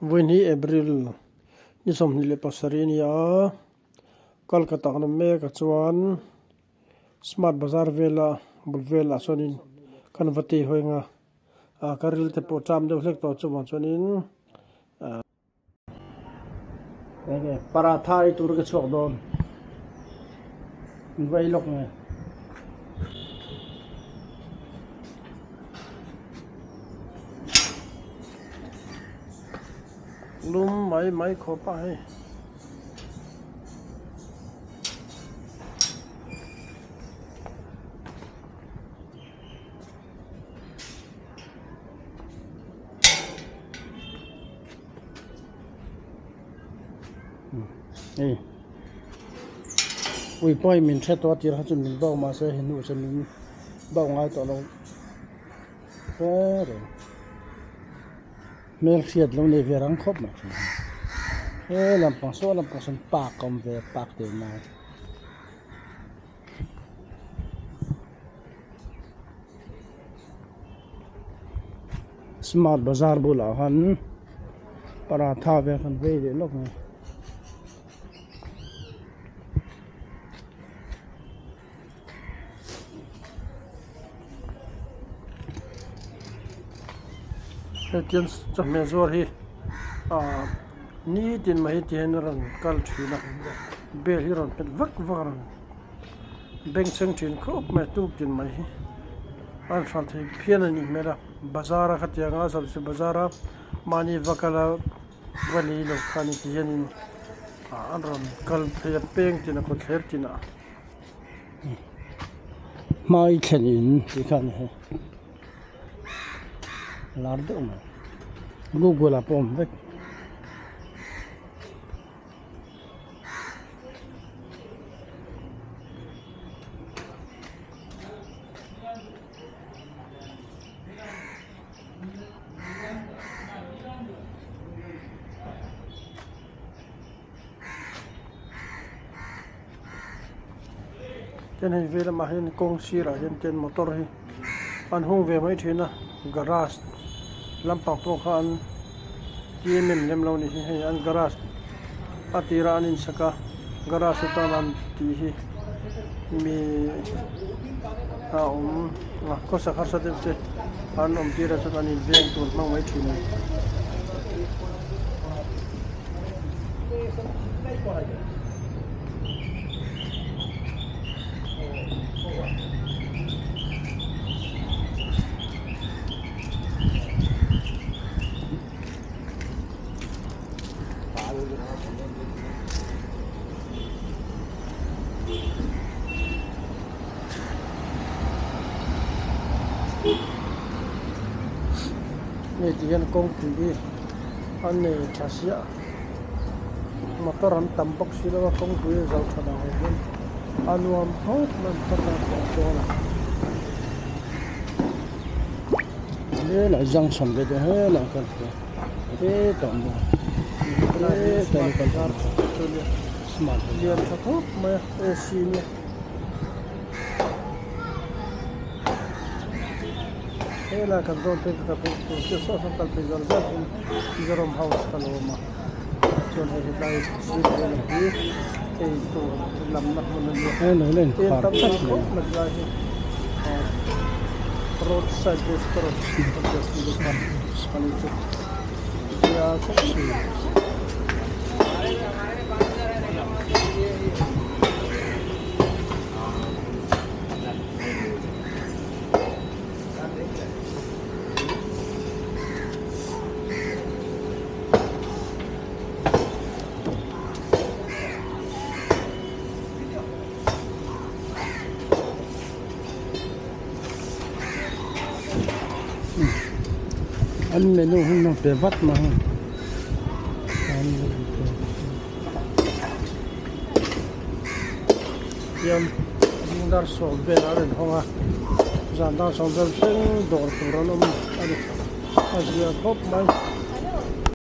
Vawiin hi April ni 27 a ni a, Kolkata kan awm mek a chuan Smart Bazar vela bul velah chuanin kan va tei hawi ang a, ah ka ril te pawh ṭam deuh hlek tawh chuvang chuanin ah. Enge paratha ei tur ka chhuak dawn in va ei lawk nge. Lum mai mai khawp a hei. Hei ui pawhin min hre tawh a tir kha chu min bauh mahse he hnu chuan min bauh ngai tawh lo hle reng hmel hriat lo nei ve rang khawp mai he lampang saw lampang sawn park a awm ve a park te ngai. Smart bazar bulah khan paratha vel kan vei leh lawk mai. Hetiang chawhmeh zuar hi ah nitin mai hi tihian a rawn kal thin a bel hi a rawn hmet vak vak a rawn beng chheng thin khawp mai tuk tin mai hi a rawn hralh thei phian a nih hmel a bazar a khatiang a zawrh chu bazar a mahni va kal a va lei lo kha a ni ti hianin ah an rawn kal phei a peng tin a kawt thler tin ah. Hmai thlen in tih kha a ni hei lar deuh mai google ah pawh a awm vek. Tin hei vei lamah hian kawng sirah hian ten motor hi an hung ve mai thin a garage lampang pawh kha an ti em em lem lo a ni hi hei an garage a tirah an insak a garage atan an tih hi mi a awm a khawsak harsa deuh te an awm tir a chuan an inveng tur hmang mai thin a ni. Hei ti hian kawngpui hi a nei tha siah motor an tam bawk si lo a kawngpui a zo tha lo ang hian a nuam khawp mai a motor tan pawh a dawn a. Helai junction te chu helai kal te hetah awm bawk a hetah hi kal tur smart lian tha khawp mai a AC nia. Helai kan zawn phei ka phei tur chiah saw sawn kal phei zar zar in Mizoram house ka lo awm a chuan hei hetlai sir vel ang hi ei tur lamna hmun a nia eng tam tak khawp mai helai hi road side restaurant kan tih ang chi te kha a ni chu zia khawp mai. An menu hun a pe vat mai a. Hian zing dar sawm vel a rawn hawng a zan dar sawm vel thleng dawr tur an awm a ni a zia khawp mai.